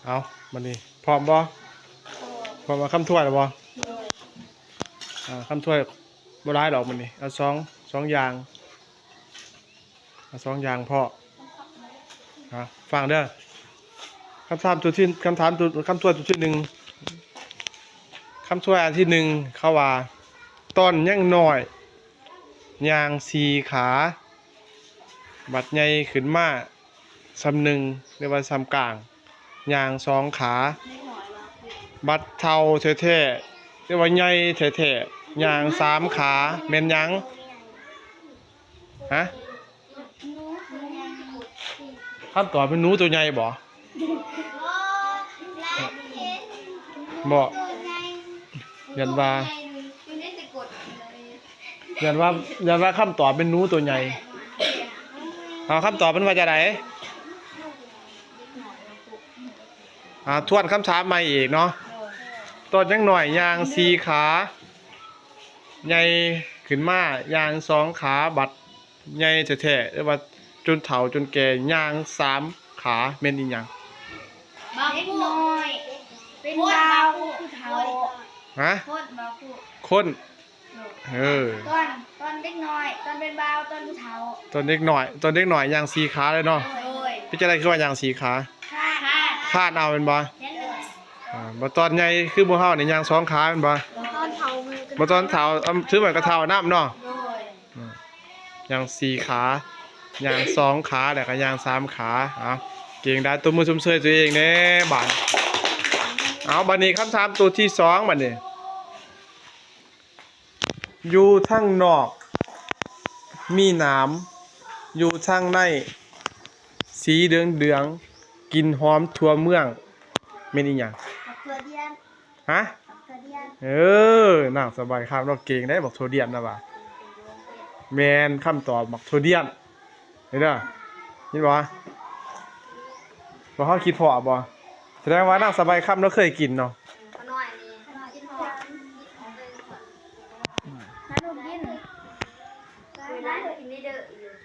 ເອົາ ບັດນີ້ພ້ອມບໍ່? ພ້ອມ. ເອົາຄຳຖ້ວຍແລ້ວບໍ່? ອ່າ ຄຳຖ້ວຍບໍ່ຫຼາຍດອກ ບັດນີ້ເອົາສອງ ສອງຢ່າງ ເອົາສອງຢ່າງພໍ. ອ່າ ຟັງເດີ ຄຳຖາມຕົວທີ ຄຳຖາມຕົວ ຄຳຖ້ວຍຕົວທີໜຶ່ງ ຄຳຖ້ວຍອັນທີໜຶ່ງ ເຂົາວ່າ ຕອນຍັງນ້ອຍ ຍ່າງສີ່ຂາ ບັດໃຫຍ່ຂຶ້ນມາສ່ຳໜຶ່ງ ຫຼືວ່າສ່ຳກາງ ຍ່າງສອງຂາ ບັດເຖົ້າແທ້ໆ ຫຼືວ່າໃຫຍ່ແທ້ໆ ຍ່າງສາມຂາ ແມ່ນຫຍັງ? ຮະ? ຄຳຕອບແມ່ນໜູຕົວໃຫຍ່ບໍ? ບໍ່ ຢ້ານວ່າ ຢ້ານວ່າ ຢ້ານວ່າຄຳຕອບແມ່ນໜູຕົວໃຫຍ່. ເອົາ ຄຳຕອບມັນວ່າຈັ່ງໃດ? ອ່າ ທວນຄຳຖາມໃໝ່ອີກເນາະ. ຕອນຍັງນ້ອຍຍ່າງສີ່ຂາ ໃຫຍ່ຂຶ້ນມາຍ່າງສອງຂາ ບັດ ໃຫຍ່ແທ້ໆ ຫຼືວ່າຈົນເຖົ້າຈົນແກ່ຍ່າງສາມຂາ ແມ່ນອີ່ຫຍັງ? ເດັກນ້ອຍ ເປັນບ່າວ ຜູ້ເຖົ້າ. ຮະ? ຄົນ ບ່າວ ຜູ້ ຄົນ. ເອີ ຕອນ ຕອນເດັກນ້ອຍ ຕອນເປັນບ່າວ ຕອນຜູ້ເຖົ້າ. ຕອນເດັກນ້ອຍ ຕອນເດັກນ້ອຍຍ່າງສີ່ຂາເລີຍເນາະ. ໂດຍ ເປັນຈັ່ງໃດຄືວ່າຍ່າງສີ່ຂາ? ຄານ ຄານເອົາແມ່ນບໍ່? ແມ່ນເລີຍ. ອ່າ ບໍ່ ຕອນໃຫຍ່ຄືໝູ່ເຮົານີ້ຍ່າງສອງຂາແມ່ນບໍ່? ຕອນເຖົ້າ ບໍ່ ຕອນເຖົ້າ ອາ ຖືວ່າກະເຖົ້ານຳເນາະ. ໂດຍ ອືມ ຍ່າງສີ່ຂາ ຍ່າງສອງຂາ ແລ້ວກະຍ່າງສາມຂາ. ເອົາ ເກັ່ງໄດ໋ ຕົບມືຊົມເຊີຍຕົວເອງແດ່ບາດ. ເອົາ ບາດນີ້ຄຳຖາມໂຕທີສອງ ບາດນີ້ ຢູ່ທາງນອກມີໜາມ ຢູ່ທາງໃນສີເຫຼືອງໆ ກິ່ນຫອມທົ່ວເມືອງ ແມ່ນອີ່ຫຍັງ? ໝາກຖົ່ວດຽນ. ຮະ? ໝາກຖົ່ວດຽນ. ເອີ ນາງສະບາຍຄຳເນາະ ເກັ່ງເດ້ ໝາກຖົ່ວດຽນນະວ່າ. ແມ່ນຄຳຕອບ ໝາກຖົ່ວດຽນ. ເຫັນບໍ່? ເຫັນບໍ່? ບໍ່ ເຮົາຄິດພໍ້ບໍ່? ສະແດງວ່ານາງສະບາຍຄຳລາວເຄີຍກິນເນາະ. ມາລູກກິນ ເວລາກິນໄດ້ເດີ.